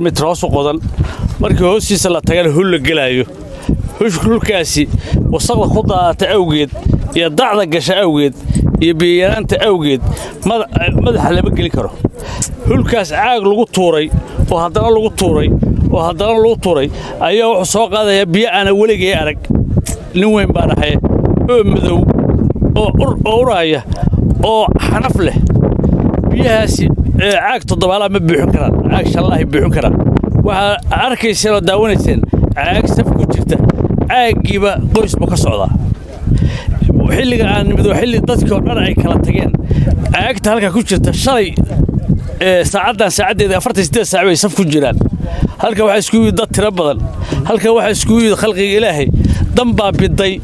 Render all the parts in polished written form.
Mitir hoos u qodan, markii hoostiisa la tagana hul la gelaayo. Hulkaasi wasaqda ku daadata awgeed iyo dacda gasha awgeed iyo biyayaraanta awgeed madaxa lama gelin karo. Hulkaas caag lagu tuuray oo haddana lagu tuuray oo haddana lagu tuuray ayaa wuxuu soo qaadayaa biyo aana weligay arag, nin weyn baan ahay, oo madow oo uraaya oo xanaf leh. Biyahaasi caag toddobaalaa ma buuxin karaan, caag shallaahay buuxin karaan. Waxaa arkayseen oo daawanayseen caag saf ku jirta, caaggiiba qoys buu ka socdaa. Xilliga aan nimid waa xilli dadkii oo dhan ay kala tageen. Caagta halkaa ku jirta shalay saacaddan saacaddeeda 48 saac bay saf ku jiraan. Halka waxaa isku yimid dad tiro badan, halka waxaa iskugu yimid khalqiga Ilaahay. Dan baa biday,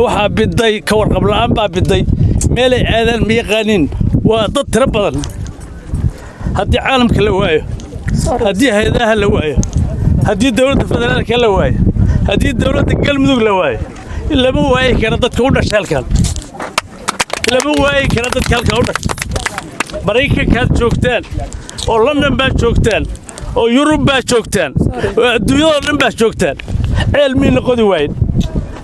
waxaa biday ka warqabla'aan baa biday. Meelay aadaan ma yaqaaniin, waa dad tiro badan. Haddii caalamka la waayo, haddii hay-adaha la waayo, haddii dowladda federaalka la waayo, haddii dowladda Galmudug la waayo, lama waayi kara dadka u dhashay halkan, lama waayi kara dadka halkan u dhashay. Maraykankaad joogtaan oo London baad joogtaan oo Yurub baad joogtaan oo adduunyadoo dhan baad joogtaan, ceel miina qodi waayin,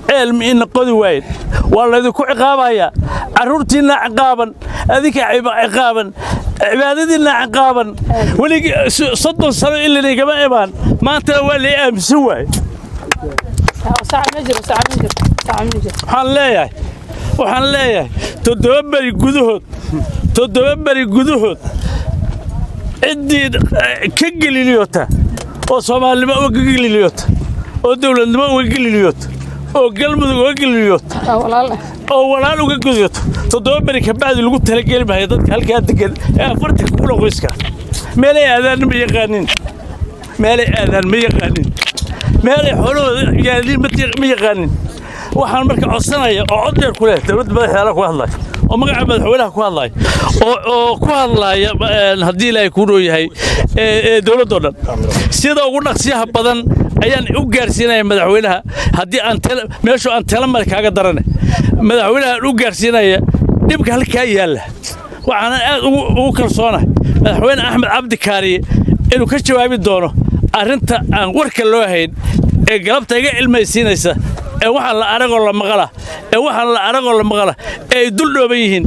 ceel miina qodi waayin. Waa laydinku ciqaabayaa. Carruurtiinna ciqaaban, adinka ciqaaban, cibaadadiinna ciqaaban. Weligii 30 sano ilinaygama imaan, maantana waa lay aaminsan waaye. Waxaan leeyahay 7 beri gudahood, 7 beri gudahood, ciddii ka geliliyoota oo Soomaalinimo uga geliliyoota oo dowladnimo uga geliliyoota oo Galmudug uga geliliyoota oo walaal uga gudyoto, 7 beri ka bacdi lagu talageli maayo dadka halkaa degan ee 40,000 oo qoyska. Meelay aadaanna ma yaqaanin, meelay aadaan ma yaqaanin, meelay xoolahooda yaaliin ma yaqaanin. Waxaan marka codsanaya oo cod dheer ku leh dowladda madaxdeeda ku hadlaya oo magaca madaxweynaha ku hadlaya oo ku hadlaya, haddii Ilaahay kuu dhow yahay, dowladdoo dhan, sida ugu dhaqsiyaha badan ayaan u gaarsiinaya madaxweynaha. Haddii aan meeshu aan telamar kaaga darane, madaxweynaha u gaarsiinaya dhibka halkaa yaalla. Waxaana aad ugu kalsoonahay Madaxweyne Axmed Cabdi Kaariye inuu ka jawaabi doono arrinta aan warka loo hayn ee galabta iga ilmaysiinaysa ee waxaan la aragoo la maqala ee waxaan la aragoo la maqala ee ay dul dhooban yihiin.